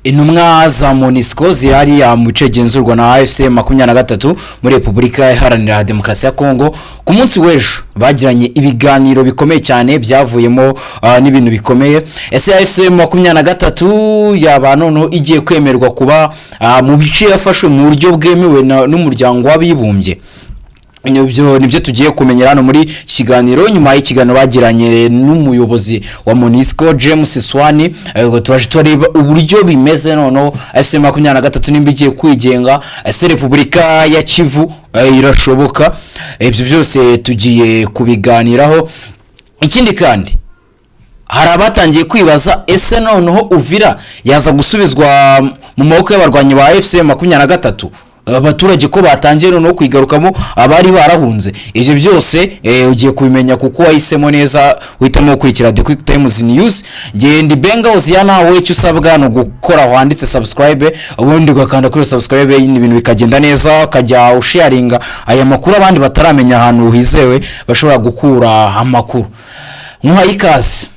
Intumwa za MONUSCO ziri hariya mu bice bigenzurwa na AFC 23 muri Repubulika Iharanira Demokarasi ya Kongo. Ku munsi w'ejo bagiranye ibiganiro bikomeye cyane byavuyemo n'ibintu bikomeye. Ese AFC 23 yaba noneho igiye kwemerwa kuba mu bice yafashwe mu buryo bwemewe n'Umuryango w'Abibumbye? Ibyo nibyo tugiye kumenyera hano muri iki kiganiro. Nyuma y'ikiganiro bagiranye n'umuyobozi wa MONUSCO, James Swan, turaje turareba uburyo bimeze noneho. AFC 23 nimba igiye kwigenga, ese Repubulika ya Kivu irashoboka? Ibyo byose tugiye kubiganiraho. Ikindi kandi, hari abatangiye kwibaza: ese noneho Uvira yaza gusubizwa mu maboko y'abarwanyi ba AFC 23, abaturage ko batangiye noneho kwigarukamo abari barahunze? Ibyo byose ugiye kubimenya kuko wahisemo neza, uhitamo gukurikira The Quick Times News. Ngenda Benga Oziana. Wowe icyo usabwa ni ugukora wanditse subscribe, ubundi ugakanda kuri subscribe, ibintu bikagenda neza, ukajya usharinga aya makuru abandi bataramenya ahantu hizewe bashobora gukura amakuru. Nkuhaye ikaze.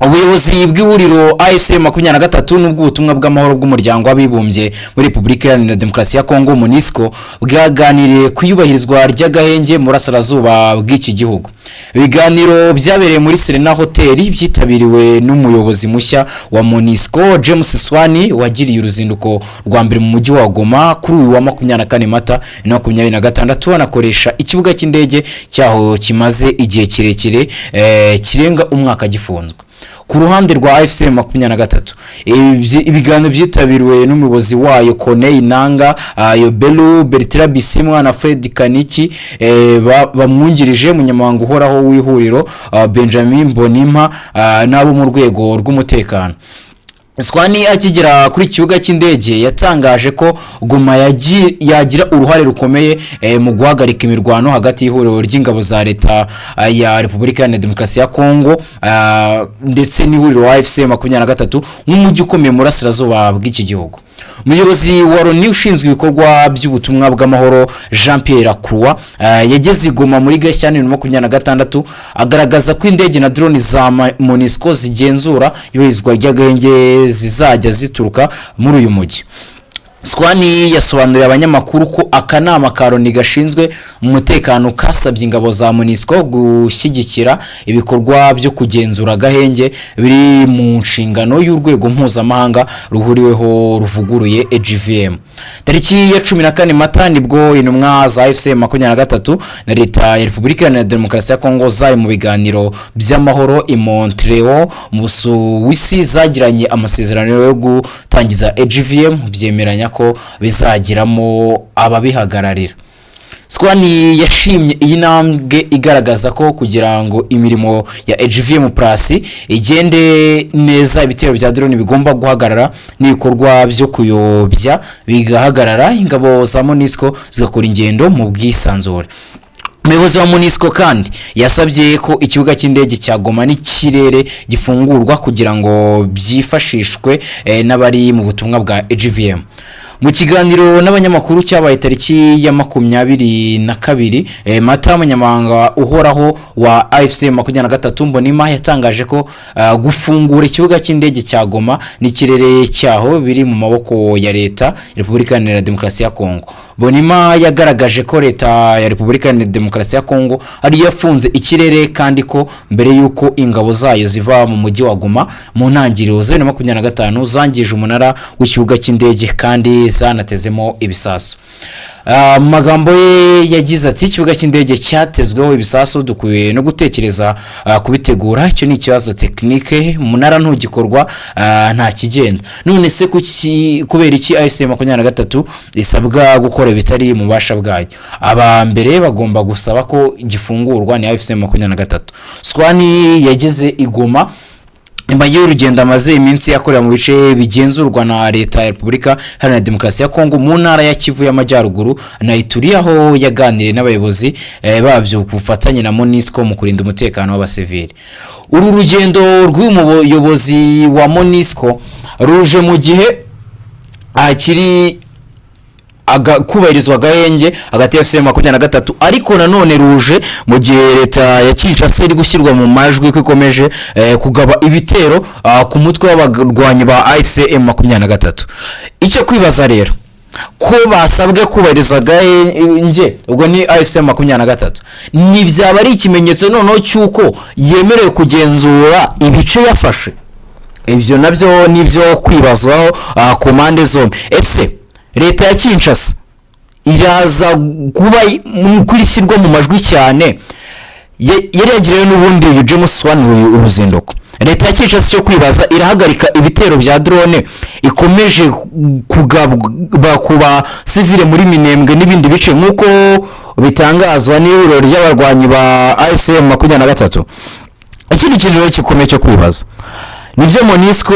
Ubuyobozi bw'ihuriro AFC 23 n'ubw'ubutumwa bw'amahoro bw'Umuryango w'Abibumbye muri Repubulika Iharanira Demokarasi ya Kongo, MONUSCO, bwaganiriye ku iyubahirizwa ry'agahenge mu burasirazuba bw'iki gihugu. Ibiganiro byabereye muri Serena Hotel, byitabiriwe n'umuyobozi mushya wa MONUSCO, James Swan, wagiriye uruzinduko rwa mbere mu mujyi wa Goma kuri uyu wa 24 Mata 2026, anakoresha ikibuga cy'indege cyaho kimaze igihe kirekire kirenga umwaka gifunzwe. Ku ruhande rwa AFC 23, ibiganiro byitabiriwe n'umuyobozi wayo, Corneille Nanga Yobeluo, Bertrand Bisimwa na Fred Kaniki bamwungirije, umunyamabanga uhoraho w'ihuriro, Benjamin Mbonimpa, n'abo mu rwego rw'umutekano. Swan akigera kuri kibuga cy'indege yatangaje ko Goma yagira uruhare rukomeye mu guhagarika imirwano hagati y'ihuriro ry'ingabo za leta ya Repubulika Iharanira Demokarasi ya Kongo ndetse n'ihuriro AFC 23 nk'umujyi ukomeye mu burasirazuba bw'iki gihugu. Umuyobozi wa Loni ushinzwe ibikorwa by'ubutumwa bw'amahoro, Jean Pierre Lacroix, yageze i Goma muri Gashyantare 2026, agaragaza ko indege na drone za MONUSCO zigenzura iyubahirizwa ry'agahenge zizajya zituruka muri uyu mujyi. Swan yasobanuriye abanyamakuru ko akanama ka Loni gashinzwe umutekano kasabye ingabo za MONUSCO gushyigikira ibikorwa byo kugenzura agahenge biri mu nshingano y'urwego mpuzamahanga ruhuriweho ruvuguruye, EJVM. Tariki ya 14 Mata nibwo intumwa za AFC 23 na leta ya Repubulika Iharanira Demokarasi ya Kongo zari mu biganiro by'amahoro i Montreal mu Busuwisi zagiranye amasezerano yo gutangiza EJVM, byemeranya ko bizagiramo ababihagararira. Swan yashimye iyi ntambwe igaragaza ko kugira ngo imirimo ya EJVM Plus igende neza, ibitero bya drone bigomba guhagarara n'ibikorwa byo kuyobya bigahagarara, ingabo za MONUSCO zigakora ingendo mu bwisanzure. Umuyobozi wa MONUSCO kandi yasabye ko ikibuga cy'indege cya Goma n'ikirere gifungurwa kugira ngo byifashishwe n'abari mu butumwa bwa EJVM. Mu kiganiro n'abanyamakuru cyabaye tariki ya 22 Mata, umunyamabanga uhoraho wa AFC 23, Mbonimpa, yatangaje ko gufungura ikibuga cy'indege cya Goma n'ikirere cyaho biri mu maboko ya leta Repubulika Iharanira Demokarasi ya Kongo. Mbonimpa yagaragaje ko leta ya Repubulika Iharanira Demokarasi ya Kongo ariyo yafunze ikirere, kandi ko mbere y'uko ingabo zayo ziva mu mujyi wa Goma mu ntangiriro za 2025 zangije umunara w'ikibuga cy'indege kandi zanatezemo ibisasu. Mu magambo ye yagize ati: "Ikibuga cy'indege cyatezweho ibisasu, dukwiye no gutekereza kubitegura. Icyo ni ikibazo technique, umunara ntugikorwa, nta kigenda. None se kubera iki AFC 23 isabwa gukora ibitari mu bubasha bwayo? Aba mbere bagomba gusaba ko gifungurwa ni AFC 23." Swan yageze i Goma nyuma y'urugendo amaze iminsi yakorera mu bice bigenzurwa na leta ya Repubulika Iharanira Demokarasi ya Kongo mu ntara ya Kivu y'Amajyaruguru na Ituri, aho yaganiriye n'abayobozi babyo ku bufatanye na MONUSCO mu kurinda umutekano w'abasivili. Uru rugendo rw'uyu muyobozi wa MONUSCO ruje mu gihe hakiri Kubahirizwa agahenge hagati ya AFC 23, ariko nanone ruje mu gihe leta ya Kinshasa iri gushyirwa mu majwi ko ikomeje kugaba ibitero ku mutwe w'abarwanyi ba AFC M23. Icyo kwibaza rero, ko basabwe kubahiriza agahenge, ubwo ni AFC 23, ntibyaba ari ikimenyetso noneho cy'uko yemerewe kugenzura ibice yafashe? Ibyo nabyo ni ibyo kwibazwaho ku mpande zombi. Ese leta ya Kinshasa iraza kuba kwishyirwa mu majwi cyane? Yari yagiriwe n'ubundi uyu James Swan uruzinduko. Leta ya Kinshasa, cyo kwibaza, irahagarika ibitero bya drone ikomeje kugaba ku basivile muri Minembwe n'ibindi bice, nk'uko bitangazwa n'ihuriro ry'abarwanyi ba AFC 23? Ikindi kintu rero gikomeye cyo kwibaza, nibyo, MONUSCO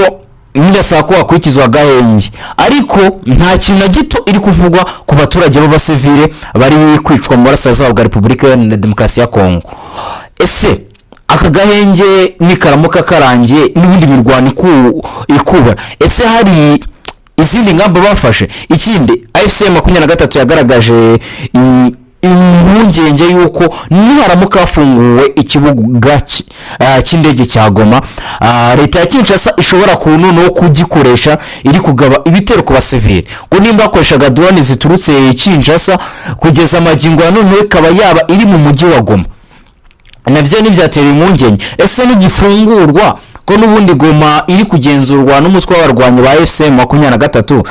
nirasaba ko hakurikizwa agahenge, ariko nta kintu na gito iri kuvugwa ku baturage b'abasivile bari kwicwa mu burasirazuba bwa Repubulika Iharanira Demokarasi ya Kongo. Ese aka gahenge nikaramuka karangiye, n'ubundi mirwano ikubura, ese hari izindi ngamba bafashe? Ikindi, AFC 23 yagaragaje impungenge y'uko niharamuka hafunguwe ikibuga cy'indege cya Goma, leta ya Kinshasa ishobora ku noneho kugikoresha iri kugaba ibitero ku basivili, ngo nimba bakoreshaga drone ziturutse Kinshasa, kugeza amagingo ya noneho ikaba yaba iri mu mujyi wa Goma, nabyo ntibyatera impungenge? Ese nigifungurwa, ko n'ubundi Goma iri kugenzurwa n'umutwe w'abarwanyi ba AFC 23,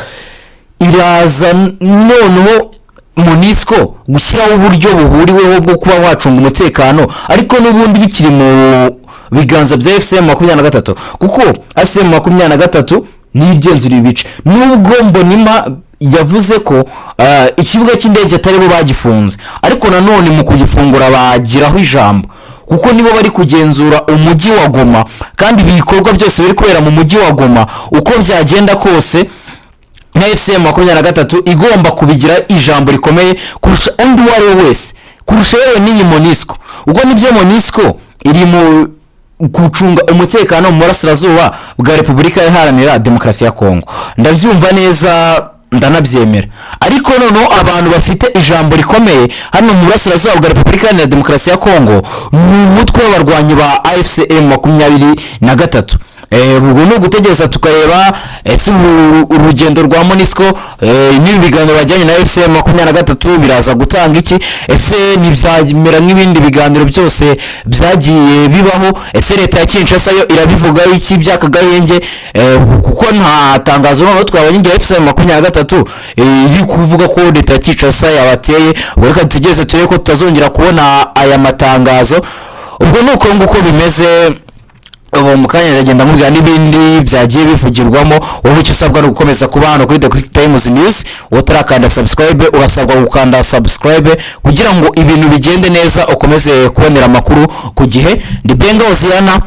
iraza noneho MONUSCO gushyiraho uburyo buhuriweho bwo kuba wacunga umutekano, ariko n'ubundi bikiri mu biganza bya AFC 23? Kuko AFC 23 niyo igenzura ibi bice, nubwo Mbonimpa yavuze ko ikibuga cy'indege atari bo bagifunze, ariko nanone mu kugifungura bagiraho ijambo, kuko nibo bari kugenzura umujyi wa Goma, kandi ibikorwa byose biri kubera mu mujyi wa Goma, uko byagenda kose nka AFC 23 igomba kubigira ijambo rikomeye kurusha undi uwo ari we wese, kurusha yewe n'iyi MONUSCO. Ubwo nibyo, MONUSCO iri mu gucunga umutekano mu burasirazuba bwa Repubulika Iharanira Demokarasi ya Kongo, ndabyumva neza, ndanabyemera, ariko noneho abantu bafite ijambo rikomeye hano mu burasirazuba bwa Repubulika Iharanira Demokarasi ya Kongo ni umutwe w'abarwanyi ba AFC 23. Ubwo ni ugutegereza tukareba ese ubu urugendo rwa MONUSCO n'ibi biganiro bajyanye na AFC 23 biraza gutanga iki? Ese ntibyamera nk'ibindi biganiro byose byagiye bibaho? Ese leta ya Kinshasa yo irabivugaho iki by'aka gahenge? Kuko nta tangazo noneho twabonye igihe AFC 23 iri kuvuga ko leta ya Kinshasa yabateye. Ubwo reka dutegereze turebe ko tutazongera kubona aya matangazo. Ubwo ni uko nguko bimeze. Ubu mu kanya ndagenda nkubwira n'ibindi byagiye bivugirwamo. Wowe icyo usabwa ni ugukomeza kuba hano kuri The Quick Times News. Wowe utarakanda subscribe, urasabwa gukanda subscribe kugira ngo ibintu bigende neza, ukomeze kubonera amakuru ku gihe. Ndi Benga Oziana.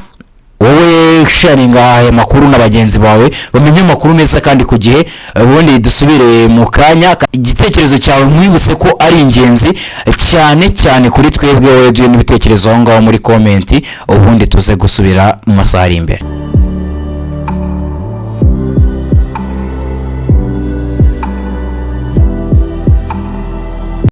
Wowe sharinga aya makuru na bagenzi bawe bamenye amakuru meza kandi ku gihe. Ubundi dusubire mu kanya. Igitekerezo cyawe nkwibutse ko ari ingenzi cyane cyane kuri twebwe. Wowe duhe n'ibitekerezo aho ngaho muri comment, ubundi tuze gusubira mu masaha ari imbere.